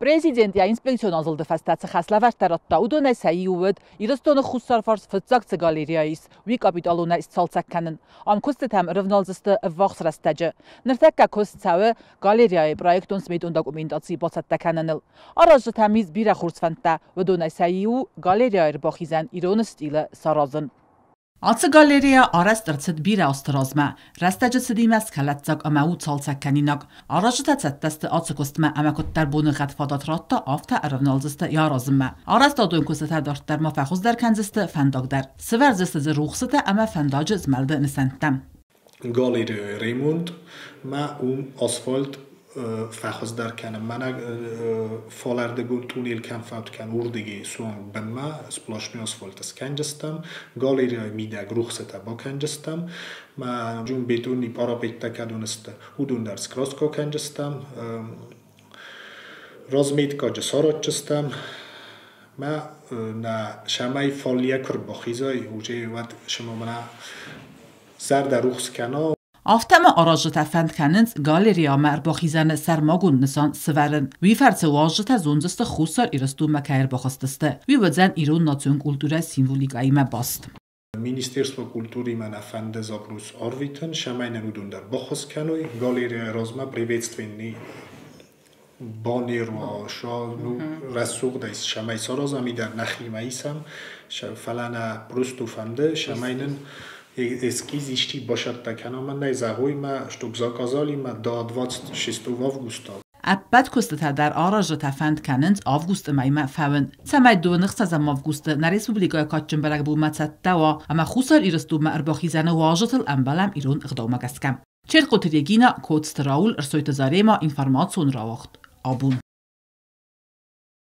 Президент йӕ инспекцион азылды фӕстӕ цы хӕслӕвӕрдтӕ радта, уыдонӕй сӕ иу уыд, Ирыстоны Хуссар фарс фыццаг цы галерея ис, уый капиталонӕй сцалцӕг кӕнын. Ам куыстытӕм ӕрывналдзысты ӕввахс рӕстӕджы. Ныртӕккӕ куыст цӕуы галереяйы проектон-сметон документаци бацӕттӕ кӕныныл. Аразджытӕм ис бирӕ хорз фӕндтӕ, уыдонӕй сӕ иу галереяйы ӕрбахизӕн ирон стилы саразын. Ацы галерея арӕзт ӕрцыд бирӕ азты размӕ. Рӕстӕджы цыдимӕ скӕлӕддзаг ӕмӕ у цалцӕгкӕнинаг. Аразджытӕ цӕттӕ сты ацы куыстмӕ ӕмӕ куыддӕр боныгъӕд фадат радта, афтӕ ӕрӕвналдзысты йӕ аразынмӕ. Арӕзтадон куыстытӕ дарддӕр ма фӕхуыздӕр кӕндзысты фӕндаг дӕр. Сывӕрдзысты дзы рухсытӕ ӕмӕ фӕндаджы змӕлды нысӕнттӕ. Галереяйы ремонт ма уым асфальт фӕхуыздӕр кӕнын. Мӕнӕ фалӕрдыгон туннел кӕм фӕуд кӕны, уырдыгӕй суанг бынмӕ сплошной асфальт скӕнджыстӕм, галереяйы мидӕг рухсытӕ бакӕнджыстӕм, ма бетонни парапеттӕ кӕдон сты, уыдон дӕр скраска кӕнджыстӕм, разметкаджы саратджыстӕм. Мӕ нӕ сӕмӕй фаллийӕ куы рбахизай, уже уӕд сымӕ мӕнӕ зӕрдӕ рухс кӕна. Афтӕ ма аразджытӕ фӕнд кӕнынц галереямӕ ӕрбахизӕны сӕрмагонд нысан сывӕрын. Уый фӕрцы уазджытӕ зондзысты Хуссар Ирыстонмӕ кӕй ӕрбахызтысты. Уый уыдзӕн ирон национ культурӕйы символикӕимӕ баст. Министерство культуры-имӕ нӕ фӕнды запрос арвитын, цӕмӕй нын уыдон дӕр баххуыс кӕной. Галереяйы размӕ приветственный баннер уа, ну, рӕсугъдӕй цӕмӕй саразӕм, уый дӕр нӕхимӕ исӕм. Фӕлӕ нӕ просто фӕнды, цӕмӕй нын эскиз исти бацӕттӕ кӕна мӕнӕй зӕгъой мӕ, чтоб заказали мӕ до 26 августа. Ӕппӕт куыстытӕ дӕр аразджытӕ фӕнд кӕнынц августы мӕймӕ фӕуын. Цӕмӕй дыууын ӕхсӕзӕм августы нӕ республикӕйы кадджын бӕрӕгбонмӕ цӕттӕ уа ӕмӕ Хуссар Ирыстонмӕ ӕрбахизӕны уазджытыл ӕмбӕлӕм ирон ӕгъдаумӕ гӕсгӕ. Черкъоты Регина, Коцты Рауль, Ӕрсойты Зарема, информацион рауагъд. Абон.